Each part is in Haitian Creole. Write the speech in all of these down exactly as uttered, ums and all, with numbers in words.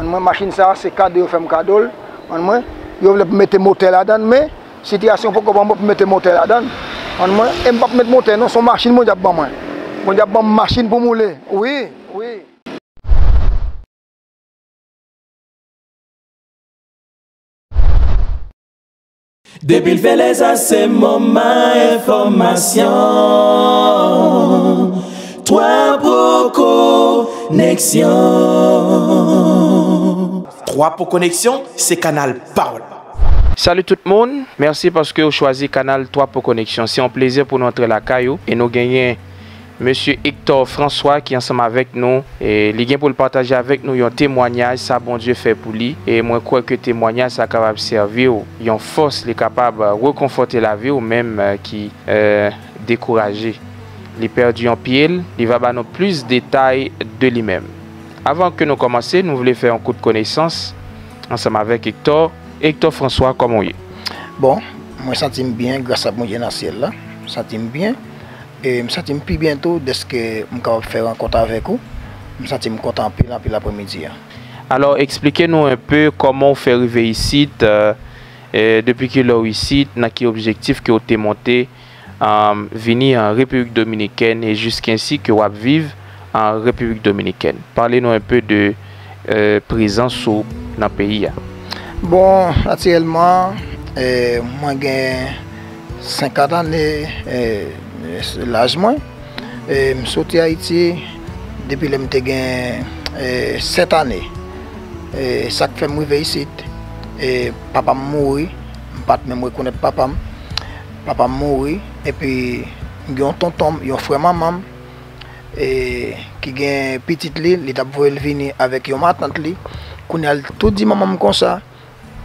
Mwen, machin sa a, se kado yo fè m kado l. Mwen, yo vle pou m mete motè ladan l, men sitiyasyon poko ban mwen pou m mete motè ladan l. Mwen, e m p ap met motè non, se yon machin Bondye ap ban mwen. Bondye ap ban m machin pou m woule. Wi, wi. Depi l fè lè sa se moman enfòmasyon. Twa pwo koneksyon. Twa pwo koneksyon se kanal pa w la. Salut tout moun, mèsi paske ou chwazi kanal Twa pwo koneksyon. Se yon plezi pou nou antre lakay ou e nou genyen Mesye Hector François ki ansanm avèk nou, e li gen pou l pataje avèk nou yon temwanyaj sa Bondye fè pou li, e mwen kwè ke temwanyaj sa kapab sèvi w yon fòs, li kapab rekonfòte lavi w menm, e, ki, e, dekouraje. Li pèdi yon pye l, li va ba nou plis detay de li menm. Avan ke nou kòmanse, nou vle fè yon kout konesans ansanm avèk Hector. Hector François, kòman w ye? Bon, mwen santi m byen gras a Bondye nan syèl la. M santi m byen. E m santi m pi byen tou dèske m kapab fè rankont avèk ou. M santi m kontan anpil, anpil aprèmidi a. Alò, eksplike nou enpe kòman w fè rive isit, e, e, depi kilè w isit, nan ki objektif ke w te monte, e, vini an Repiblik Dominikèn e jiskensi ke w ap viv an Repiblik Dominikèn. Pale nou enpe de, e, prezans ou nan peyi a. Bon, natirèlman, e, mwen gen senkant ane, e, laj mwen. E, m soti Ayiti depi lè m te gen, e, sèt ane. E, sa k fè m rive isit, e, papa m mouri, m pa t menm rekonèt papa m. Papa m mouri, epi m gen yon tonton m, yon frè manman m, e, ki gen pitit li, li t ap voye l vini avèk yon matant li. Kounye a, l tou di manman m konsa,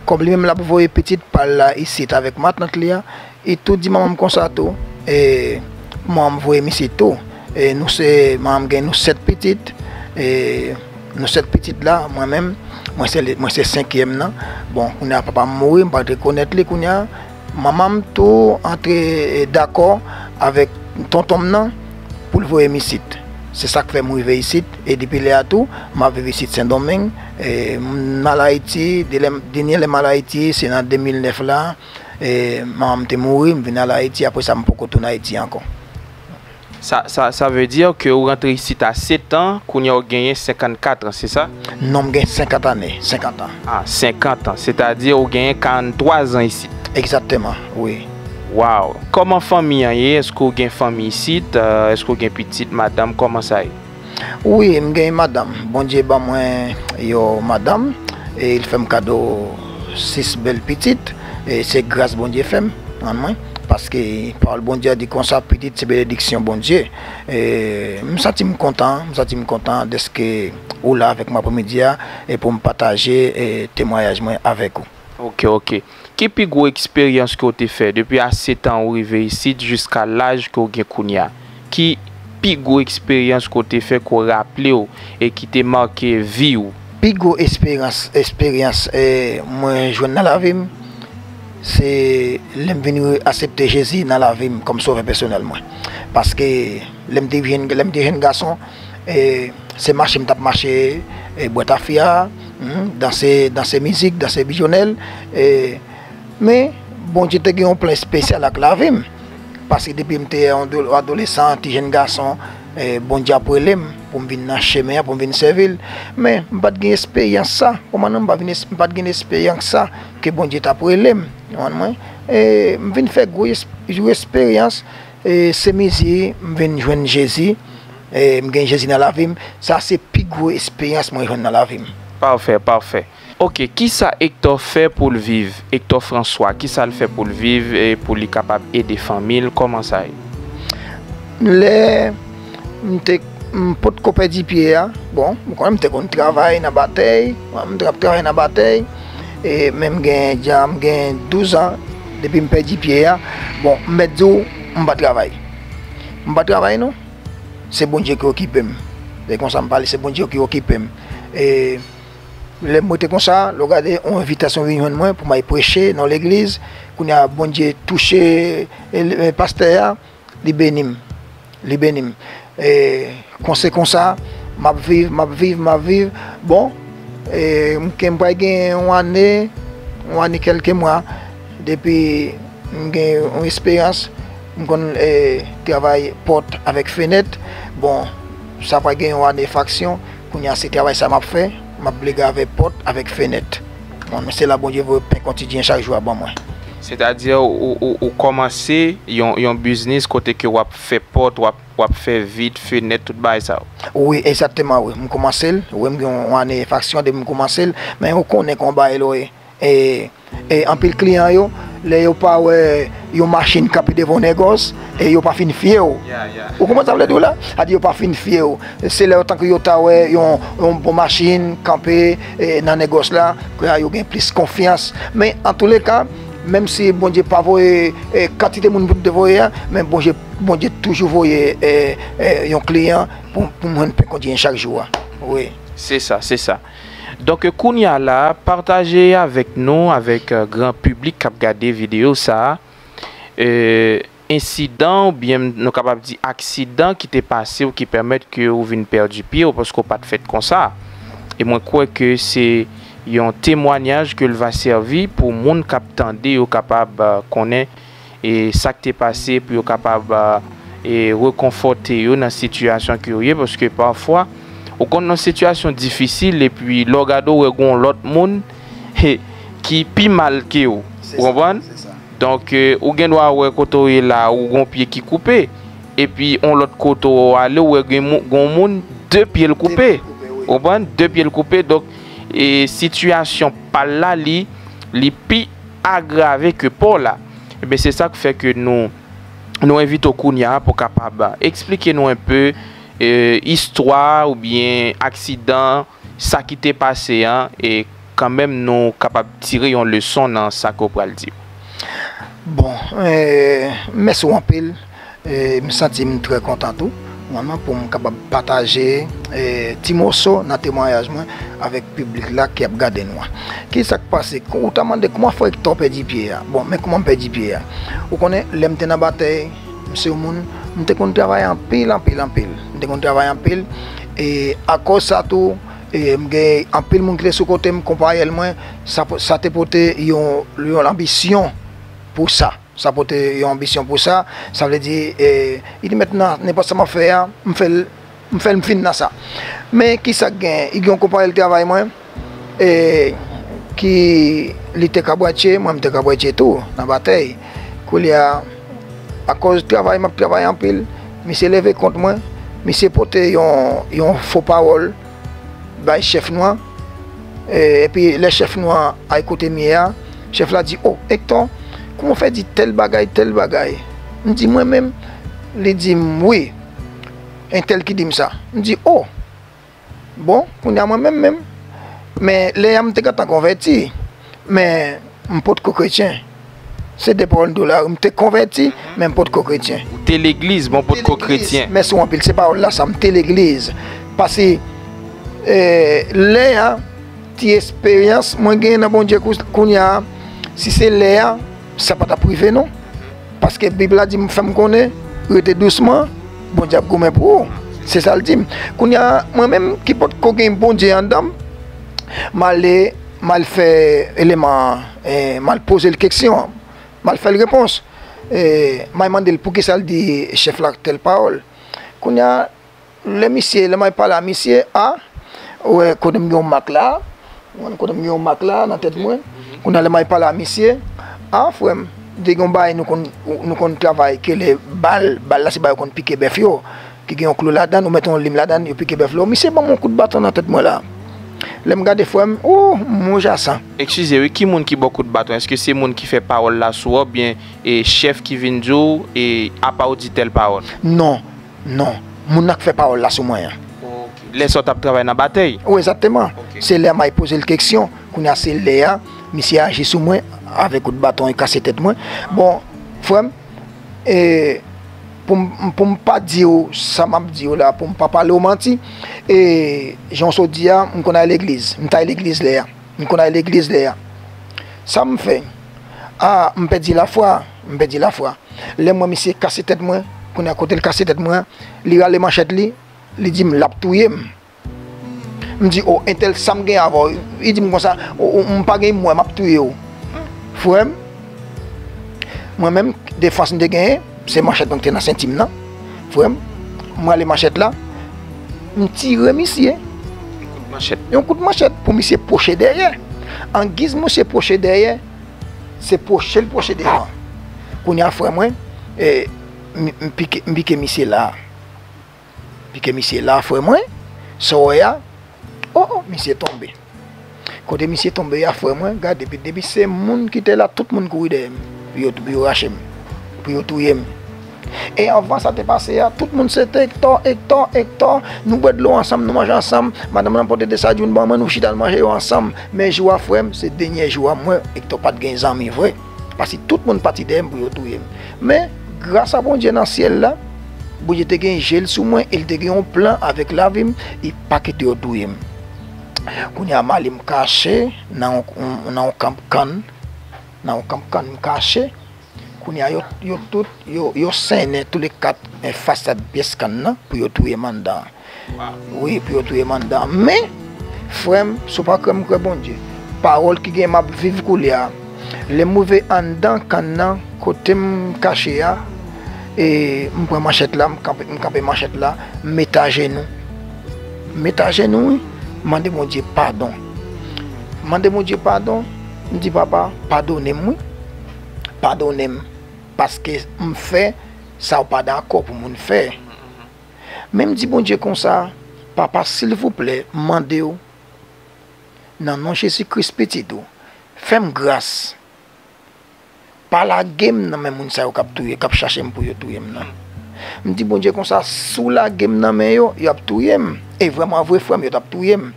kòm li menm l ap voye pitit pa l la isit avèk matant li a, li tou di manman m konsa tou, e, pou manman m voye m isit tou. E, nou se, manman m gen nou sèt pitit, e, nou sèt pitit la, mwen menm, mwen se, mwen se senkyèm nan. Bon, kounye a papa m mouri, m pa t rekonèt li kounye a. Manman m tou antre, e, dakò avèk tonton m nan pou l voye m isit. Se sa k fè m rive isit, e depi lè a tou, m ap viv isit Sendomeng. E, m al Ayiti, de lè m, dènye lè m al Ayiti, se nan de mil nèf la, e, manman m te mouri, m vin al Ayiti, apre sa, m poko tounen Ayiti ankò. Sa, sa, sa vle di ke ou rantre isit a sèt an, kounye a ou genyen senkannkat an, se sa? Non, m gen senkant ane, senkant an. Ah, senkant an, sètadi ou genyen karanntwa zan isit. Egzakteman, wi. Waw! Kòman fanmi an ye? Èske ou gen fanmi isit? Euh, èske ou gen pitit, madanm? Kòman sa ye? Wi, m gen madanm. Bondye ban mwen yon madanm, e li fè m kado sis bèl pitit, e se gras Bondye fè m, an mwen, paske pawòl Bondye a di konsa, pitit se benediksyon Bondye. E m santi m kontan, m santi m kontan dèske ou la avèk mwen aprèmidi a, e pou m pataje, e, temwayaj mwen avèk ou. Ok, ok. Ki pi gwo eksperyans ke w te fè depi a sèt an ou rive isit jiska laj ke w gen kounye a? Ki pi gwo eksperyans ke w te fè ke w raple w e ki te make vi w? Pi gwo esperyans, eksperyans, eh, mwen jwenn nan lavi m, se lè m vin re-, aksepte Jezi nan lavi m kòm sovè pèsonèl mwen. Paske lè m te jèn, lè m te jèn gason, eh, se mache m t ap mache, eh, bwè tafya, hmm, danse, danse mizik, danse bijonèl, eh, men Bondye te gen yon plan espesyal ak lavi m. Paske depi m te yon ado-, adolesan, ti jèn gason, eh, Bondye ap rele m pou m vin nan chemen an, pou m vin sèvi l. Men, m pa t gen esperyans sa. Kòman non, m pa vin es-, m pa t gen esperyans sa ke Bondye t ap rele m. Ou konprann mwen? E m vin fè gwo es-, gwo esperyans, e se mezi m vin jwenn Jezi. E m gen Jezi nan lavi m. Sa se pi gwo esperyans mwen jwenn nan lavi m. Pafè, pafè. Ok, kisa Hector fè pou l viv? Hector François, kisa l fè pou l viv e pou li kapab ede fanmi l? Kòman sa ye? Lè m te, m potko pèdi pye a, bon, m konnen m te konn travay nan batèy, m t ap travay nan batèy, e men m gen, dja m gen douz an depi m pèdi pye a. Bon, m mèt di w, m pa travay. M pa travay non. Se Bondye ki okipe m. Se konsa m pale, se Bondye ki okipe m. E lè m rete konsa, lè w gade, yon envitasyon vin jwenn mwen pou m al preche nan yon legliz. Kounye a, Bondye touche, e, e, pastè a, li beni m. Li beni m. E konsekansa, m ap viv, m ap viv, m ap viv. Bon, E, m ken-, m pral gen yon ane, yon ane kèlke mwa, depi m gen yon esperyans, m konn, e, travay pòt avèk fenèt. Bon, sa pral gen yon ane faksyon, kounye a se travay sa m ap fè, m ap vle gave pòt avèk fenèt. Bon, se la Bondye voye pen kotidiyen chak jou a ban mwen. Sètadi, ou, ou, ou kòmanse yon, yon biznis kote ke w ap fè pòt, w ap, w ap fè vit, fenèt, tout bagay sa yo? Wi, egzakteman, wi. M kòmanse l, wi, m gen yon ane faksyon depi m kòmanse l, men ou konnen kòman bagay yo ye. E, e anpil kliyan yo, lè yo pa wè yon machin kanpe devan yon negòs, e yo pa fin fye w. Ou konprann sa m vle di w la? Sa di yo pa fin fye w. Se lè yo tankou yo ta wè yon, yon bon machin kanpe, e, nan negòs la, ke yo gen plis konfyans. Men, antouleka, menm si Bondye pa voye, e, kantite moun pou l te voye a, men Bondye, Bondye toujou voye, e, e, yon kliyan pou, pou m jwenn pen kotidiyen chak jou a. Wi. Se sa, se sa. Donk, kounye a la, pataje avèk nou, avèk, e, gran piblik k ap gade videyo sa a, e, ensidan oubyen nou kapab di aksidan ki te pase w ki pèmèt ke ou vin pèdi pye w paske w pa t fèt konsa. E mwen kwè ke se yon temwanyaj ke l va sèvi pou moun k ap tande yo kapab, e, konnen, e, sa k te pase pou yo kapab, e, e, rekonfòte yo nan sitiyasyon ke yo ye, paske pafwa, ou konn nan sitiyasyon difisil, epi lè w gade w wè gon lòt moun, he, ki pi mal ke w. Ou konprann? Donk, e, ou gen dwa wè kote w ye la, ou gon pye ki koupe, epi on lòt kote w ale, ou wè gen mou-, gon moun, de pye l koupe. Ou konprann? De pye l koupe. Donk, e, sitiyasyon pa l la, li, li pi agrave ke pa w la. Ebyen, se sa k fè ke nou, nou envite w kounye a pou kapab eksplike nou enpe, e, istwa oubyen aksidan, sa ki te pase an, e kanmenm nou kapab tire yon leson nan sa ke w pral di. Bon, e, mèsi w anpil. E, m santi m trè kontan tou, vrèman, pou m kapab pataje, e, ti moso nan temwayaj mwen avèk piblik la ki ap gade nou an. Ki sa k pase? Ou ta mande kòman fè Hector pèdi pye a? Bon, men kòman m pèdi pye a? Ou konnen, lè m te nan batèy, m se yon moun, m te konn travay anpil, anpil, anpil. M te konn travay anpil. E akòz sa tou, e m gen anpil moun ki te sou kote m, konpayèl mwen, sa, sa te pote yon, yon anbisyon pou sa. Sa pote yon anbisyon pou sa. Sa vle di, e, li di mentnan, nenpòt sa m ap fè a, m fè l, m fè l, m fin nan sa. Men ki sa k gen? Li gen yon konpayèl travay mwen, e, ki li te kabwatye, mwen m te kabwatye tou, nan batèy. Koulye a, akòz travay, m ap travay anpil, misye leve kont mwen, misye pote yon, yon fo pawòl bay chèf nou an. E, epi lè chèf nou an al kote m ye a, chèf la di, "O, Hector, kòman w fè di tèl bagay, tèl bagay?" M di, "Mwen menm?" Li di m, "Wi, entèl ki di m sa." M di, "O, bon, kounye a mwen menm menm." Men lè a m te gentan konvèti, men m potko kretyen. Se de pawòl m di w la, m te konvèti, men m potko kretyen. Ou te legliz, men w potko kretyen. Mèsi w anpil, se pawòl la sa, m te legliz. Paske, e, lè a, ti esperyans mwen genyen nan Bondye kou-, kounye a, si se lè a, sa pa t ap rive non. Paske Bib la di m, fè m konnen, rete dousman, Bondye ap goumen pou ou. Se sa l di m. Kounye a, mwen menm ki potko gen Bondye anndan m, m ale, m al fè eleman, e, m al poze l keksyon. M al fè l repons. E, m al mande l poukisa l di chèf la tèl pawòl. Kounye a, lè misye, lè m al pale a misye, a, ou wè kote m gen yon mak la, ou konn kote m gen yon mak la nan tèt mwen. Kounye a, lè m al pale a misye, a, frè m, te gen yon bagay nou konn, nou konn travay, ke le bal, bal la se bagay yo konn pike bèf yo, ki gen yon klou ladan, ou mete yon lim ladan, yo pike bèf la. Misye ban m yon kout baton nan tèt mwen la. Lè m gade frè m, o, m wouj a san. Eskize wi, ki moun ki ba w kout baton? Èske se moun ki fè pawòl la sou ou, oubyen, e, chèf ki vin di w, e, apa w di tèl pawòl? Non, non. Moun nan k fè pawòl la sou mwen an. Ok. Lè sa w t ap travay nan batèy? Wi, egzakteman. Ok. Se lè m al poze l keksyon, kounye a se lè a, misye aji sou mwen avèk kout baton, li kase tèt mwen. Bon, frè m, e, pou m, pou m pa di w sa m ap di w la, pou m pa pale w manti, e, jan w sot di a, m konn al legliz. M t al legliz lè a. M konn al legliz lè a. Sa m fè? A, m pèdi lafwa. M pèdi lafwa. Lè m wè misye kase tèt mwen, kounye a kote l kase tèt mwen an, li rale manchèt li, li di m l ap touye m. M di, "O, entèl, sa m gen avè w?" Li di m konsa, "O, o, m pa gen, m wè m ap touye w." Frè m, mwen menm, defans m te genyen, se manchèt mwen ki te nan senti m nan. Frè m, m rale manchèt la, m tire misye. Yon kout manchèt. Yon kout manchèt pou misye pwoche dèyè. An giz misye pwoche dèyè, se pwoche l pwoche devan. Kounye a, frè mwen, e, m, m pike, m pike misye la. Pike misye la, frè mwen, sa w wè a, o, o, misye tonbe. Kote misye tonbe a, frè mwen, gade, epi depi se moun ki te la, tout moun kouri dèyè m, pou yo, pou yo rache m, pou yo touye m. E anvan sa te pase a, tout moun se te Hector, Hector, Hector, nou bwè dlo ansanm, nou manje ansanm, madanm nan pote de sadin ban mwen, nou chita n manje yo ansanm. Men jou a, frè m, se dènye jou a, mwen, Hector pa t gen zanmi vre. Paske tout moun pati dèyè m pou yo touye m. Men, gras a Bondye nan syèl la, Bondye te gen je l sou mwen e l te gen yon plan avèk lavi m, li pa kite yo touye m. Kounye a, m ale m kache nan yon, nan yon kanp kann, nan yon kanp kann m kache. Kounye a, yo, yo tout, yo, yo sennen toulèkat, eh, fasad pyès kann nan pou yo touye m anndan. Wi, pou yo touye m anndan. Men, frè m, si w pa kwè m, kwè Bondye. Pawòl ki gen m ap viv koulye a. Lè m rive anndan kann nan, kote m kache a, e m pran manchèt la, m kanpe, m kanpe manchèt la, m met ajenou. M met ajenou, wi, m mande Bondye padon. M mande Bondye padon, m di, "Papa, padone m, wi. Padone m, paske m fè sa w pa dakò pou moun fè." Men m di Bondye konsa, "Papa, silvouplè, m mande w, nan non Jezi Kris, Pitit ou, fè m gras. Pa lage m nan men moun sa yo k ap touye, k ap chache m pou yo touye m nan." M di Bondye konsa, "Si w lage m nan men yo, y ap touye m. E vrèman vre, frè m, yo t ap touye m."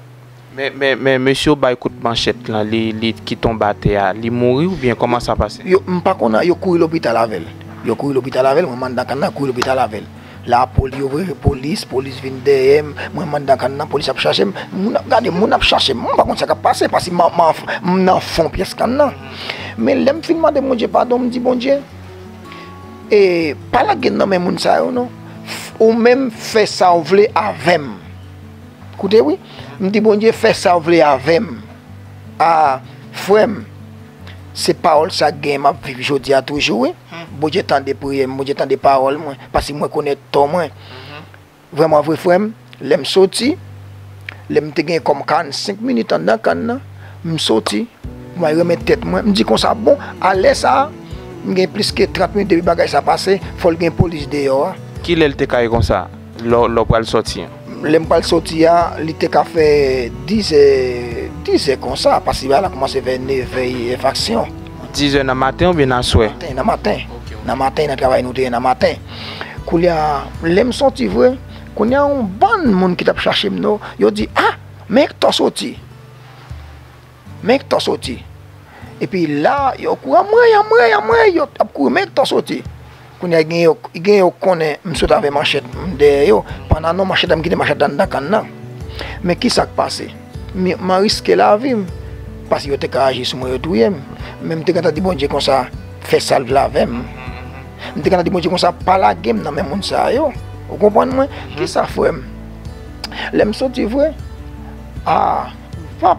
Men, men, men mesye w bay kout manchèt lan, li, li ki tonbe atè a, li mouri oubyen kòman sa pase? Yo, m pa konn, yo kouri lopital avè l. Yo kouri lopital avè l, mwen m anndan kann nan, kouri lopital avè l. La, poli-, yo voye polis, polis vin dèyè m, mwen m anndan kann nan, polis ap chache m. Moun ap gade, moun ap chache m, m pa konn sa k ap pase, paske m, m, m nan fon pyès kann nan. Men lè m fin mande Bondye padon, m di, "Bondye, e, pa lage m nan men moun sa yo non. F-, ou menm fè sa w vle avè m." Koute wi, m di, "Bondye, fè sa w vle avè m." A, frè m, se pawòl sa k gen m ap viv jodi a toujou, wi. Bondye tande priyè m, Bondye tande pawòl mwen, paske mwen konèt tò mwen. Vrèman vre, frè m, lè m soti, lè m te gen kòm karannsenk minit anndan kann nan, m soti, m al remèt tèt mwen. M di konsa, bon, a lè sa a, m gen plis ke trant minit depi bagay sa pase, fò l gen polis deyò a. Kilè l te ka ye konsa, lè w, lè w pral soti an? Lè m pral soti a, li te ka fè dizè, dizè konsa, paske bagay la kòmanse vè nevè enfraksyon. Dizè nan maten oubyen nan swè? Maten, nan maten. Ok, ok. Nan maten, nan travay nou te ye nan maten. Koulye a, lè m soti vre, kounye a, yon bann moun ki t ap chache m non, yo di, "Ah, men Hector soti. Men Hector soti." Epi la, yo kouri, "Anmwey, anmwey, anmwey," yo ap kouri, "Men Hector soti." Kounye a, gen yo, gen yo konnen m sot avè manchèt m dèyè yo. Pandan non, manchèt la, m kite manchèt la anndan kann nan. Men ki sa k pase? M, m riske lavi m, paske yo te ka aji sou mwen, yo touye m. Men m te gentan di Bondye konsa, "Fè sa l vle avè m." M te gentan di Bondye konsa, "Pa lage m nan men moun sa yo." Ou konprann mwen? Ki sa, frè m? Lè m soti vre, a, pap,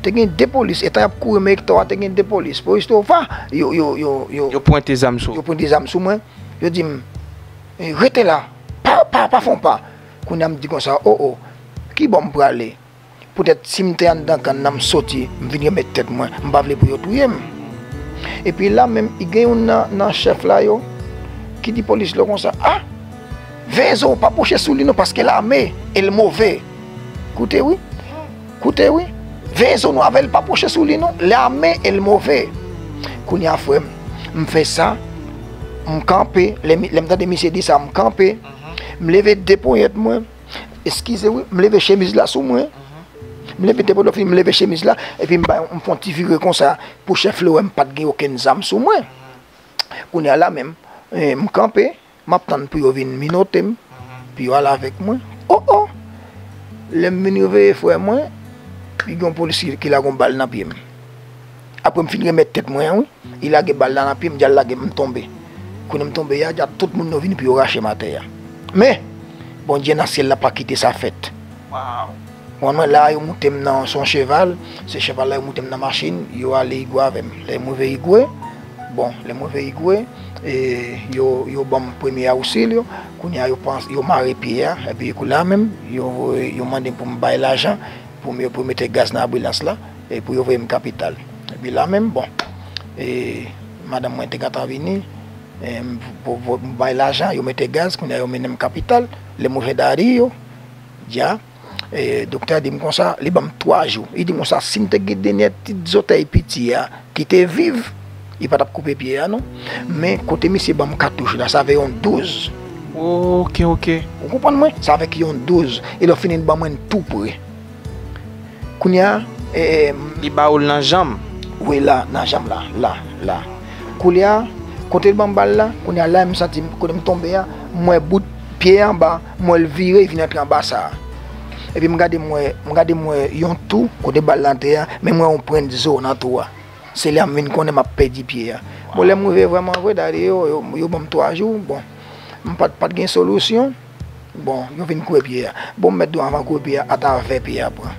te gen de polis, etan y ap kouri men Hector a, te gen de polis. Polis tou, va, yo, yo, yo, yo, yo pwente zam sou, yo pwente zam sou mwen. Yo di m, "Eh, rete la, pa, pa, pa fè yon pa." Kounye a m di konsa, "O, o, ki bò m prale? Poutèt si m te anndan kann nan, m soti, m vin remèt tèt mwen, m pa vle pou yo touye m." Epi la menm, i gen youn nan, nan chèf la yo, ki di polis la konsa, "Ah, veye zo w, pa pwoche sou li non, paske l ame e l move." Koute wi, koute wi, "Veye zo nou avè l, pa pwoche sou li non, l ame e l move." Kounye a, frè m, m fè sa, m kanpe, lè mi, lè m tande misye di sa, m kanpe, m leve de ponyèt mwen, eskize wi, m leve chemiz la sou mwen, m leve de ponyèt, m leve chemiz la, epi m bay, m fè yon ti vire konsa, pou chèf la wè m pa t gen okenn zam sou mwen. Kounye a la menm, eh, m kanpe, m ap tann pou yo vin minote m, pou yo ale avèk mwen. O, o! Lè m vin reveye frè mwen, li gen yon polis ki, ki lage yon bal nan pye m. Apre m fin remèt tèt mwen an, wi, li lage bal la nan pye m, dja l lage m, m tonbe. Kounye a m tonbe a, dja tout moun yo vini pou yo rache m atè a. Men, Bondye nan syèl la pa kite sa fèt. Waw. Bon, mwen la, yo moute m nan, se yon cheval, se cheval la, yo moute m nan machin, yo ale Igwe avè m. Lè m rive Igwe, bon, lè m rive Igwe, e, yo, yo ban m premye ausil yo, kounye a yo pans, yo mare pye a, epi kou la menm, yo, yo mande m pou m bay lajan, pou m, pou m mete gaz nan anbilans la, e pou yo voye m kapital. Epi la menm, bon, e, madanm mwen te gentan vini, e, m, pou, pou m bay lajan, yo mete gaz, kounye a yo mennen m kapital, lè m rive Dario, dja, e, doktè a di m konsa, li ban m twa jou. Li di m konsa, si m te gen dènyè ti zòtèy piti a ki te viv, li pa t ap koupe pye a non. Men kote misye ban m katouch la, sa vle yon douz. Ok, ok. Ou konprann mwen? Sa vle ki yon douz. E lè w fini, li ban mwen tou pre. Kounye a, e, e, Li ba ou l nan janm. Wi, la, nan janm la, la, la. Kounye a, kote l ban m bal la, kounye a, la, m santi, kote m tonbe a, m wè bout pye anba, m wè l vire, l vin antre anba sa a. Epi m gade, m wè, m gade, m wè yon tou, kote bal la antre a, men m wè yon pwent zo nan tou a. Se la m vin konnen m ap pèdi pye a. Bon, lè m rive vrèman vre, dayè yo, yo, yo ban m twa jou, bon, m pa t, pa t gen solisyon. Bon, yo vin koupe pye a. Bon, m mèt di w, anvan koupe pye a, atavè pye a pran.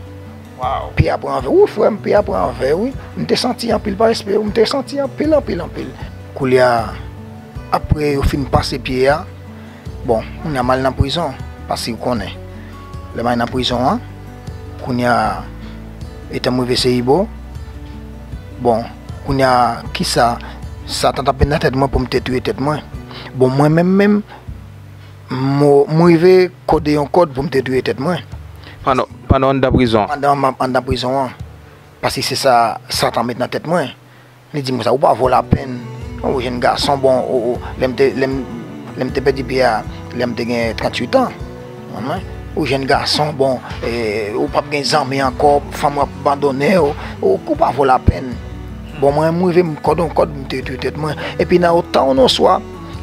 Waw. Pye a pran vè. Wi, frè m, pye a pran vè, wi. M te santi anpil pa respè, m te santi anpil, anpil, anpil. Koulye a, apre yo fin panse pye a, bon, kounye a m al nan prizon, paske w konnen. Lè m al nan prizon an, kounye a, etan m rive Seyibo, bon, kounye a, kisa, Satan t ap met nan tèt mwen pou m te touye tèt mwen. Bon, mwen menm, menm, m, m rive kode yon kòd pou m te touye tèt mwen. Pandan, pandan w anndan prizon an? Pandan m ap anndan prizon an. Paske se sa Satan met nan tèt mwen. Li di m konsa, ou pa vo lapenn. Ou jèn gason, bon, ou, ou, lè m te, lè m, lè m te pèdi pye a, lè m te gen tranntuit an. Ou jèn gason, bon, e, ou p ap gen zanmi ankò, fanm ou ap abandonnen w, ou, ou pa vo lapenn. Bon, mwen, m rive, m kòde yon kòd, m te touye tèt mwen. Epi nan otan yon swa,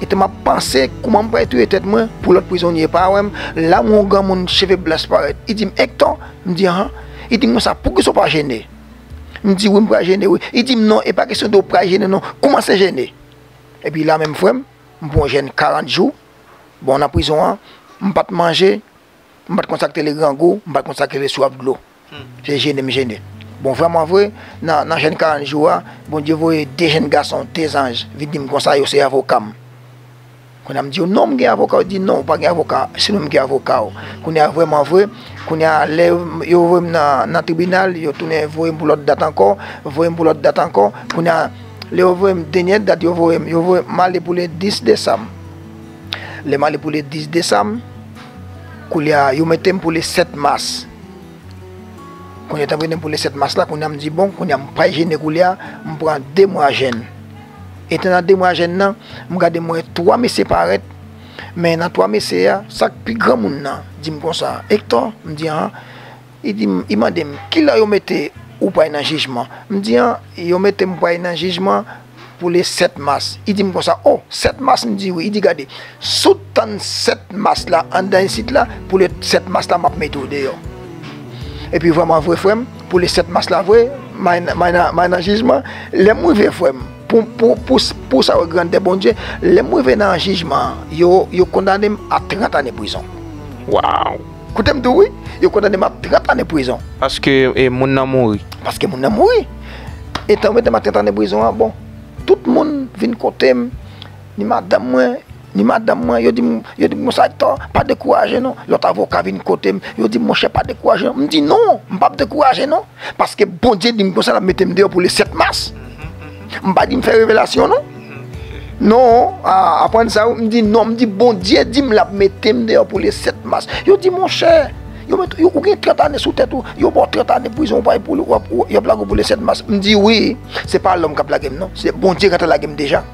etan m ap panse kouman m pral touye tèt mwen, pou lòt prizonye pa wè m, la m wè yon granmoun cheve blanch parèt. Li di m, Hector, m di, anhan. Li di m konsa, poukisa w pa jene? M di, wi, m pral jene, wi. Li di m, non, e pa kesyon de w pral jene, non. Koumanse jene. Epi la menm, frè m, m pran yon jèn karant jou. Bon, nan prizon an, m pa t manje, m pa t konn sa k rele grangou, m pa t konn sa k rele swaf dlo. Se jene m jene. Bon, vrèman vre, nan, nan jèn karant jou a, Bondye voye de jèn gason, de zanj, vin di m konsa, yo se avoka m. Kounye a m di yo, non, m gen avoka. Yo di, non, ou pa gen avoka, se nou menm ki avoka w. Kounye a, vrèman vre, kounye a, lè yo, yo voye m nan, nan tribinal, yo tounen voye m pou lòt dat ankò, voye m pou lòt dat ankò. Kounye a, lè yo voye m, dènyè dat yo voye m, yo voye m, m ale pou le dis desanm. Lè m ale pou le dis desanm, koulye a, yo mete m pou le sèt mas. Kounye a, yo mete m pou le sèt mas la, kounye a, m di, bon, kounye a, m pral jene koulye a, m pran de mwa jèn. Etan nan de mwa jèn nan, m gade m wè twa mesye parèt, men nan twa mesye a, sa k pi granmoun nan di m konsa, Hector, m di, an, li di m, li mande m, kilè yo mete ou pral nan jijman? M di, an, yo mete m pral nan jijman pou le sèt mas. Li di m konsa, o, sèt mas? M di, wi. Li di, gade, si w tann sèt mas la anndan isit la, pou le sèt mas la, m ap mete w deyò. Epi vrèman vre, frè m, pou le sèt mas la vre, m al nan, m al nan, m al nan jijman. Lè m rive, frè m, pou, pou, pou, pou sa yo grandè Bondye, lè m rive nan jijman an, yo, yo kondane m a trant ane prizon. Waw! Koute m di w, wi, yo kondane m a trant ane prizon. Paske, e, moun nan mouri. Paske moun nan mouri. Etan yo mete m a trant ane prizon an, bon, tout moun vin kote m, ni madanm mwen, ni madanm mwen, yo di m, yo di m konsa, Hector, pa dekouraje non. Lòt avoka vin kote m, yo di m, monchè, pa dekouraje non. M di, non, m p ap dekouraje non. Paske Bondye di m konsa, l ap mete m deyò pou le sèt mas. M pa di m fè revelasyon non. Non, a, aprann sa, wi, m di non, m di Bondye di m l ap mete m deyò pou le sèt mas. Yo di, monchè, yo met, yo, ou gen trant ane sou tèt ou, yo ba w trant ane prizon, ou pa pou, w ap, w, y ap lage w pou le sèt mas. M di wi, se pa lòm k ap lage m non, se Bondye k ap lage m deja.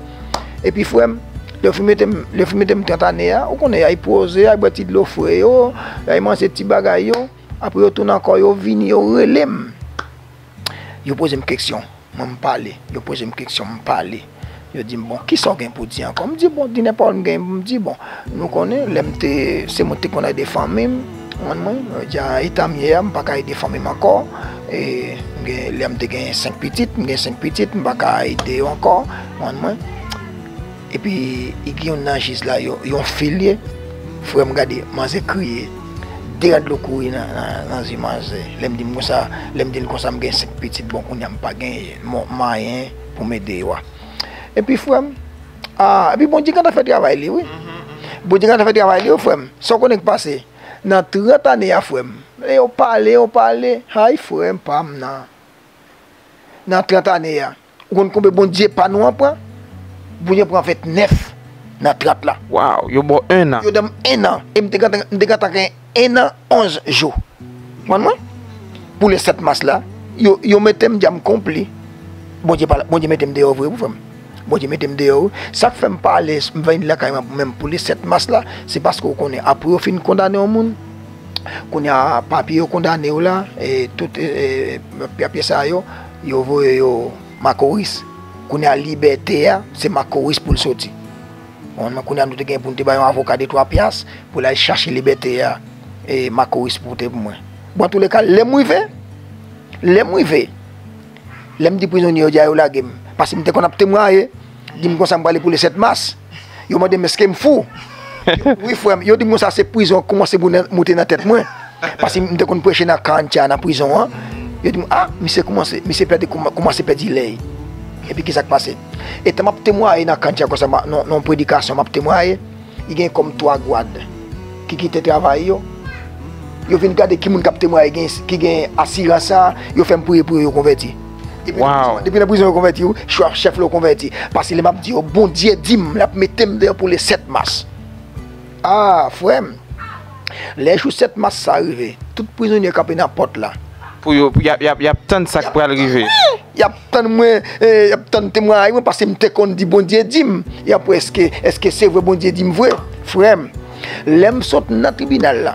Epi frè m, lè yo fin mete m, lè yo fin mete m trant ane a, ou konnen y al poze, y al bwè ti dlo fre yo, y al manje ti bagay yo, apre yo tounen ankò, yo vini, yo rele m. Yo poze m keksyon, mwen m pale. Yo poze m keksyon, m pale. Yo di m, bon, kisa w gen pou di ankò? M di, bon, di nenpòt, m gen, m di, bon, nou konnen, lè m te, se mwen te konn ede fanmi m, w konprann mwen, jodi a, eta m ye a, m pa ka ede fanmi m ankò. E, m gen, lè m te gen senk pitit, m gen senk pitit, m pa ka ede yo ankò, w konprann mwen. Epi, li gen youn nan jij la, yo, yon fi l ye. Frè m, gade, manzè kriye. Te gad lou kouri nan, nan, nan zimaj, eh, lè m di m konsa, lè m di l konsa m gen senk pitit, bon, kounye a m pa gen mo-, mwayen pou m ede yo a. Epi frè m, ah, epi Bondye gentan fè travay li, wi. Bondye gentan fè travay li, wi, frè m. Sa w konnen k pase? Nan trant ane a, frè m, lè yo pale, yo pale, hay, frè m, pa m nan. Nan trant ane a, ou konn konbe Bondye pa nou an pran? Bondye pran ventnèf nan trant la. Waw, yo ba w en an. Yo ban m en an. E m te gentan, m te gentan gen en an, onz jou. Konprann mwen? Pou le sèt mas la, yo, yo mete m, di a m konpli. Bondye pa, Bondye mete m deyò vre, wi, frè m. Bondye mete m deyò, wi. Sa k fè m pa ale, m vin lakay mwen menm pou le sèt mas la, se paske w konnen, apre yo fin kondane yon moun, kounye a, papye yo kondane w la, e tout, e, e, papye sa yo, yo voye yo Makoris. Kounye a, libète a, se Makoris pou l soti. Bon, kounye a, nou te gen pou n te bay yon avoka de twa pyas pou l al chache libète a, e Makoris pote pou mwen. Bon, antouleka, lè m rive, lè m rive, lè m di prizonye yo, di a yo lage m. Paske m te konn ap temwaye, di m konsa m prale pou le sèt mas. Yo mande m èske m fou. Wi, frè m, yo di m konsa se prizon kòmanse pou nan, moute nan tèt mwen. Paske m te konn preche nan Karancha, nan prizon an. Yo di m, ah, misye kòmanse, misye pèdi, kòman-, kòmanse pèdi lè. Epi ki sa k pase? Etan m ap temwaye nan Karancha konsa, ma-, nan, nan predikasyon, m ap temwaye, li gen kòm twa gwad ki kite travay yo. Yo vin gade ki moun k ap temwaye, gen, ki gen asirans sa, yo fè m priye pou yo, yo konvèti. Depi nan prizon, depi nan prizon yo konvèti, wi, chèf, chèf la yo konvèti. Paske lè m ap di yo, Bondye di m, l ap mete m deyò pou le sèt mas. Ah, frè m, lè jou sèt mas sa rive, tout prizonye kanpe nan pòt la. Pou yo, y ap, y ap, y ap tann sa k pral rive. Y ap tann mwen, eh, y ap tann temwayaj mwen, paske m te konn di Bondye di m. Y ap wè èske, èske se vre Bondye di m vre, frè m. Lè m sot nan tribinal la,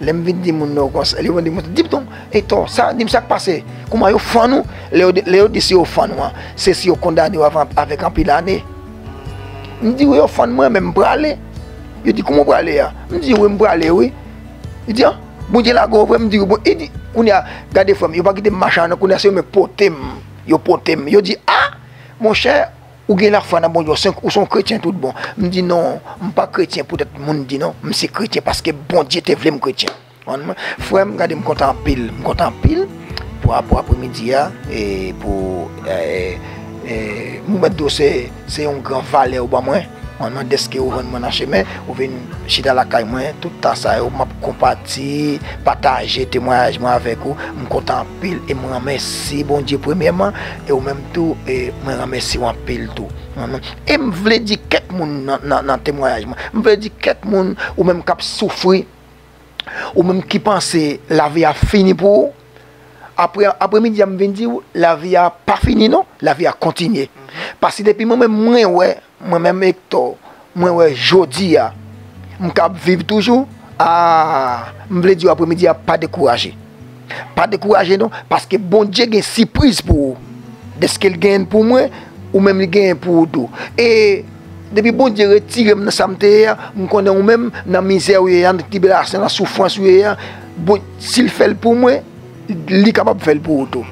lè m vin di moun nan konsa, lè yo vin di m, di m non, Hector, sa, di m sa k pase. Kòman yo fann ou? Lè yo, lè yo di si yo fann ou an, se si yo kondane w avan, avèk anpil ane. M di wi, yo fann mwen, men m prale. Yo di, kòman w prale a? M di wi, m prale wi. Li di, an, Bondye lage w vre? M di wi, bon, li di, kounye a, gade frè m, yo pa kite m mache an non, kounye a se yo menm pote m, yo pote m. Yo di, a, monchè, ou gen lafwa nan Bondye, ou se, ou se yon kretyen tout bon. M di, non, m pa kretyen poutèt moun di non, m se kretyen paske Bondye te vle m kretyen. Konprann mwen? Frè m, gade, m kontan anpil, m kontan anpil pou, pou apremidi a, e pou, e, e, m mèt di w se, se yon gran valè ou ban mwen. Konprann mwen? Dèske ou jwenn mwen nan chemen, ou vin chita lakay mwen, tout tan sa yo, m ap konpati, pataje temwayaj mwen avèk ou. M kontan anpil e m ranmèsi Bondye premyèman, e ou menm tou, e mwen ranmèsi w anpil tou. Konprann mwen? E m vle di kèk moun nan, nan, nan temwayaj mwen. M vle di kèk moun, ou menm k ap soufri, ou menm ki panse lavi a fini pou ou, apre, apremidi a m vin di w, lavi a pa fini non, lavi a kontinye. Paske depi mwen menm mwen wè, mwen menm Hector, mwen wè jodi a, m ka ap viv toujou, a, m vle di w apremidi a pa dekouraje. Pa dekouraje non, paske Bondye gen sipriz pou ou. Dèske l genyen pou mwen, ou menm li genyen pou ou tou. E depi Bondye retire m nan sa m te ye a, m konnen ou menm nan mizè ou ye a, nan tribilasyon, nan soufrans ou ye a, bon, si l fè l pou mwen, li kapab fè l pou ou tou.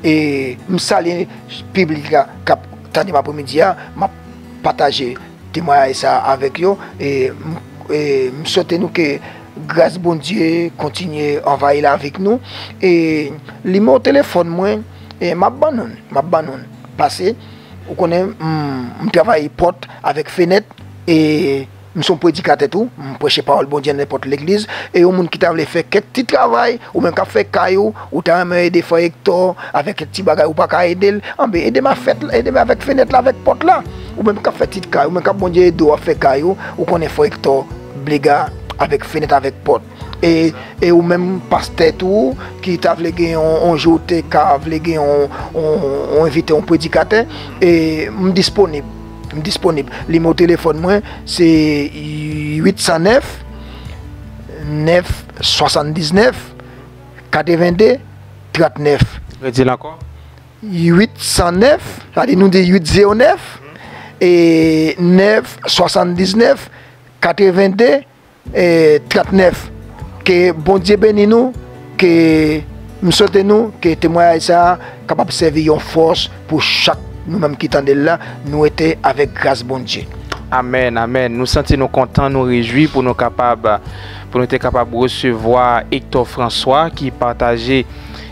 E m salye piblik la k ap tande m apremidi a, m ap pataje temwayaj sa a avèk yo. E m, e m swete nou ke gras Bondye kontinye anvayi lavi nou. E nimewo telefòn mwen, e m ap ban nou l, m ap ban nou l. Pase, ou konnen, m, m travay pòt avèk fenèt, e m se yon predikatè tou, m preche pawòl Bondye nan nenpòt legliz, e yon moun ki ta vle fè kèk ti travay, ou menm k ap fè kay ou, ou ta renmen ede frè Hector avèk kèk ti bagay ou pa ka ede l, anben ede m a fèt, ede m avèk fenèt la, avèk pòt la. Ou menm k ap fè ti kay, ou menm k ap Bondye ede w ap fè kay ou, ou konnen frè Hector Blega avèk fenèt, avèk pòt. E, e ou menm pastè tou, ki ta vle gen yon, yon jou te ka vle gen yon, yon, yon envite yon predikatè, e m disponib. M disponib. Nimewo telefòn mwen, se uit san nèf, nèf swasanndiznèf, katrevende, trannèf. Redi l ankò. Uit san nèf, sa vle di nou di uit zewo nèf, e nèf swasanndiznèf, katrevende, e trannèf. Ke Bondye beni nou, ke m swete nou ke temwayaj sa a kapab sèvi yon fòs pou chak nou menm ki tande l la, nou rete avèk gras Bondye. Amèn, amèn. Nou santi nou kontan, nou rejwi pou nou kapab, pou nou te kapab resevwa Hector François ki pataje,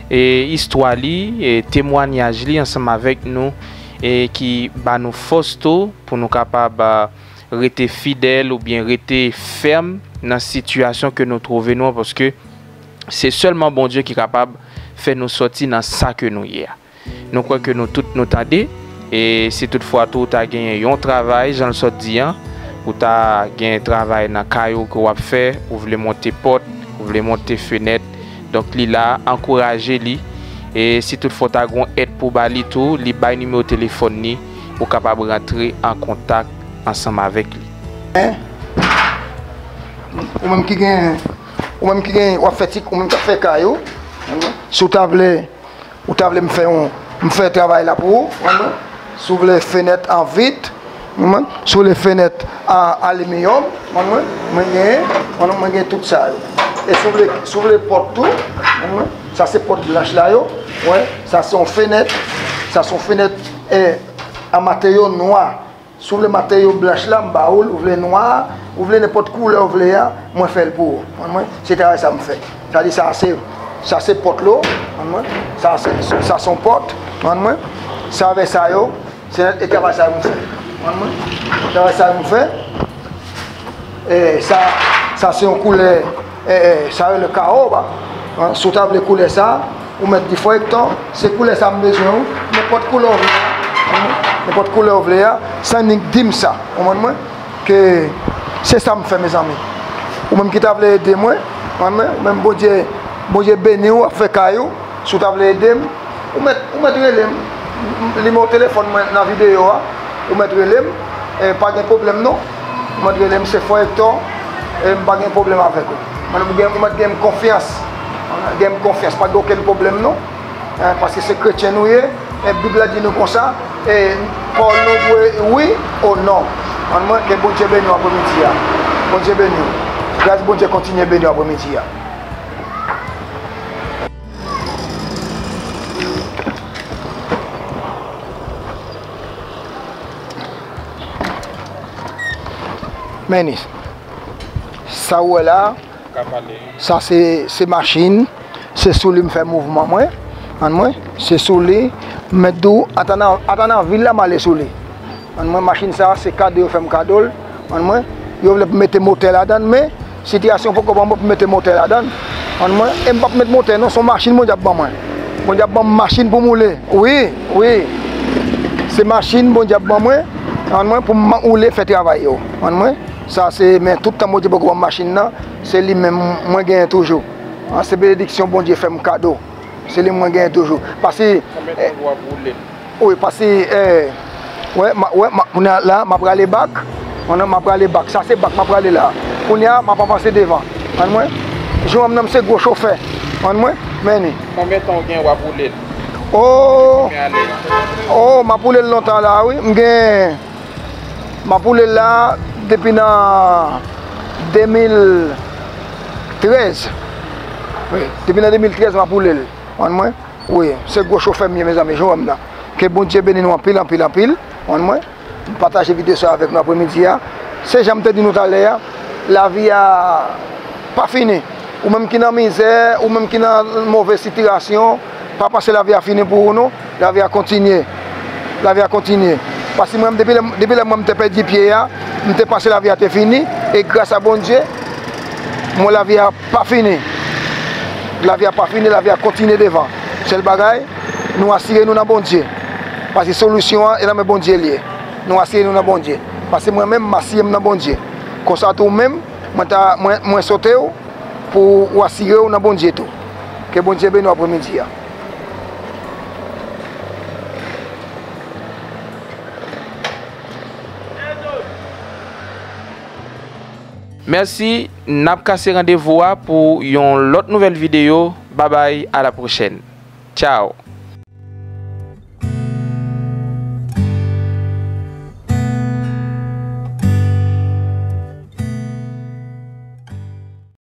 e, istwa li, e, temwanyaj li ansanm avèk nou, e ki ba nou fòs tou pou nou kapab, a, rete fidèl oubyen rete fèm nan sitiyasyon ke nou twouve nou an, paske se sèlman Bondye ki kapab fè nou sòti nan sa ke nou ye a. Nou kwè ke nou tout nou tande, e si toutfwa tou ou ta genyen yon travay, jan l sot di an, ou ta gen travay nan kay ou ke w ap fè, ou vle monte pòt, ou vle monte fenèt, donk li la, ankouraje li. E si toutfwa w ta gen yon èd pou ba li tou, li bay nimewo telefòn li, ou kapab rantre an kontak ansanm avèk li. Ou menm ki gen, ou menm ki gen, w ap fè ti, ou menm k ap fè kay ou, si w ta vle, ou ta vle m fè yon, m fè travay la pou ou, konprann mwen? Si w vle fenèt an vit, konprann mwen? Si w vle fenèt an alimiyòm, konprann mwen? Mwen genyen, konprann mwen? Mwen gen tout sa yo. E si w vle, si w vle pòt tou, konprann mwen? Sa se pòt blanch la yo, wè, sa se yon fenèt, sa se yon fenèt, e, an materyo nwa. Si w vle materyo blanch la, m ba ou l, ou vle nwa a, ou vle nenpòt koulè w vle a, mwen fè l pou ou. Konprann mwen? Se travay sa m fè. Sa di sa se, sa se pòt lo, konprann mwen? Sa se, sa se yon pòt, konprann mwen? Sa vè sa yo, se e travay sa yo m fè. Konprann mwen? Travay sa yo m fè. E sa, sa se yon koulè, e, e, sa rele kawo, ba. An, si w ta vle koulè sa, ou mèt di frè Hector, se koulè sa m bezwen, wi. Nenpòt koulè w vle a, nenpòt koulè w vle a, sa nik di m sa, konprann mwen? Ke se sa m fè, mezanmi. Ou menm ki ta vle ede mwen, konprann mwen? Ou menm Bondye, Bondye beni w, ap fè kay ou, si w ta vle ede m, ou mèt, ou mèt rele m. M, m, nimewo telefòn mwen nan videyo a, ou mèt rele m, e pa gen pwoblèm non. Ou mèt rele m, se frè Hector, e m pa gen pwoblèm avèk ou. Mwen, ou gen, ou mèt gen m konfyans. Gen m konfyans, pa gen okenn pwoblèm non. E, paske se kretyen nou ye, e Bib la di nou konsa, e pawòl nou dwe wi ou non. Konprann mwen? Ke Bondye beni w apremidi a. Bondye beni w. Gras Bondye kontinye beni w apremidi a. Men li. Sa w wè la, sa se, se machin, se sou li m fè mouvman mwen, konprann mwen, se sou li, m mèt di w, ata nan, ata nan vil la m ale sou li. Konprann mwen, machin sa, se kado yo fè m kado l, konprann mwen, yo vle pou m mete motè ladan l, men sitiyasyon poko ban mwen pou m mete motè ladan l, konprann mwen, e m p ap met motè non, se yon machin Bondye ap ban mwen. Bondye ap ban m machin pou m woule, wi, wi, se machin Bondye ap ban mwen, konprann mwen, pou m woule fè travay yo, konprann mwen. Sa se, men tout tan Bondye poko ban m machin nan, se li menm mwen genyen toujou. An, se benediksyon Bondye fè m kado. Se li mwen genyen toujou. Paske, konbyen tan w ap woule l? Wi, paske, e, wè, m a, wè, m a, kounye a la, m ap rale bak. Kounye a m ap rale bak. Sa se bak m ap rale la. Kounye a, m ap avanse devan. Konprann mwen? Jewòm nan, m se gwo chofè. Konprann mwen? Men li. Konbyen tan w gen w ap woule l? O, o, m ap woule l lontan la, wi. M gen M ap woule l la depi nan de mil trèz. Wi, depi nan de mil trèz m ap woule l. Konprann mwen? Wi, se gwo chofè m ye, mezanmi, jewòm nan. Ke Bondye beni nou anpil, anpil, anpil. Konprann mwen? M pataje videyo sa avèk nou apremidi a. Se jan m te di nou talè a, lavi a pa fini. Ou menm ki nan mizè, ou menm ki nan move sitiyasyon, pa panse lavi a fini pou ou non. Lavi a kontinye. Lavi a kontinye. Paske mwen, depi lè, depi lè mwen m te pèdi pye a, m te panse lavi a te fini. E gras a Bondye, mwen lavi a pa fini. Lavi a pa fini, lavi a kontinye devan. Sèl bagay, nou asire nou nan Bondye. Paske solisyon an, e nan men Bondye l ye. Nou asire nou nan Bondye. Paske mwen menm, m asire m nan Bondye. Konsa tou ou menm, mwen ta, mwen, mwen swete w pou w asire w nan Bondye tou. Ke Bondye beni w apremidi a. Mèsi, n ap kase randevou a pou yon lòt nouvèl videyo. Babay, a la pwochèn. Tchao.